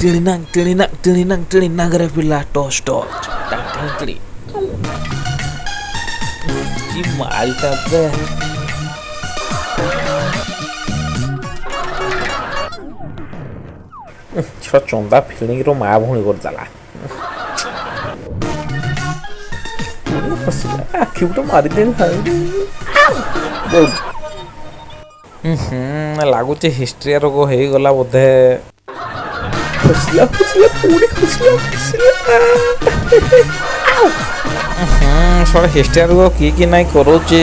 ଟିଣିନାଙ୍ଗ ଟିଣିନାଙ୍ଗ ଟିଣିନାଙ୍ଗ ଟିଣିନାଙ୍ଗରେ ପିଲା touch touch Tang ଟିଣି। କି ମାଲଟା ବେ। ଛୁଆ ଚନ୍ଦା ଫିଲିଂର ମା ଭଉଣୀ କରିଦେଲା। ହସିଲା ଆଖି ଗୋଟେ ମାରିଦେ। ଲାଗୁଛି ହିଷ୍ଟ୍ରିଆ ରୋଗ ହେଇଗଲା ବୋଧେ। ହସିଲା ହସିଲା ପୁଣି ହସିଲା ହସିଲା। ଶଳା ହିଷ୍ଟ୍ରିଆ ରୋଗ କି କି ନାଇଁ କରୁଛି।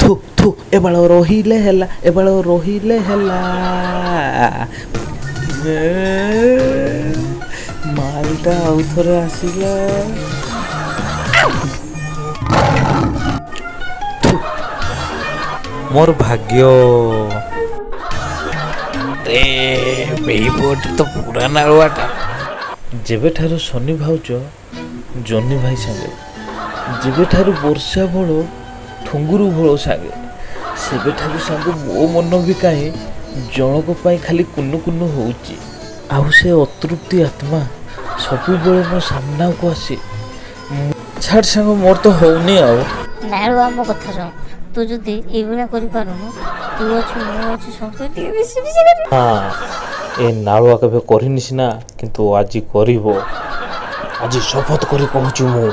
ଥୁ ଥୁ, ଏବାଳ ରହିଲେ ହେଲା, ଏବାଳ ରହିଲେ ହେଲା। ମାଲଟା ଆଉ ଥରେ ଆସିଲା। ମୋର ଭାଗ୍ୟ ରେ, ବେହିପୁଅଟି ତ ପୁରା ନାଳୁଆଟା। ଯେବେଠାରୁ ଶନି ଭାଉଜ ଜନି ଭାଇ ସାଙ୍ଗେ, ଯେବେଠାରୁ ବର୍ଷା ଭୋଳ ଠୁଙ୍ଗୁରୁ ଭୋଳ ସାଙ୍ଗେ, ସେବେଠାରୁ ସାଙ୍ଗ ମୋ ମନ ବି କାହିଁ ଜଣକ ପାଇଁ ଖାଲି କୁନୁ କୁନୁ ହଉଛି। ଆଉ ସେ ଅତୃପ୍ତି ଆତ୍ମା ସବୁବେଳେ ମୋ ସାମ୍ନାକୁ ଆସି। ଛାଡ଼ ସାଙ୍ଗ, ମୋର ତ ହଉନି ଆଉ। ନାଳୁଆ, ମୋ କଥା ଶୁଣ। ତୁ ଯଦି ଏଇଭଳିଆ କରିପାରୁନୁ, ତୁ ଅଛୁ, ମୁଁ ଅଛି, ସମସ୍ତେ ଟିକେ ମିଶି ମିଶି କରିବା। ହଁ, ଏ ନାଳୁଆ କେବେ କରିନି ସିନା, କିନ୍ତୁ ଆଜି କରିବ। ଆଜି ଶପଥ କରି କହୁଛି ମୁଁ।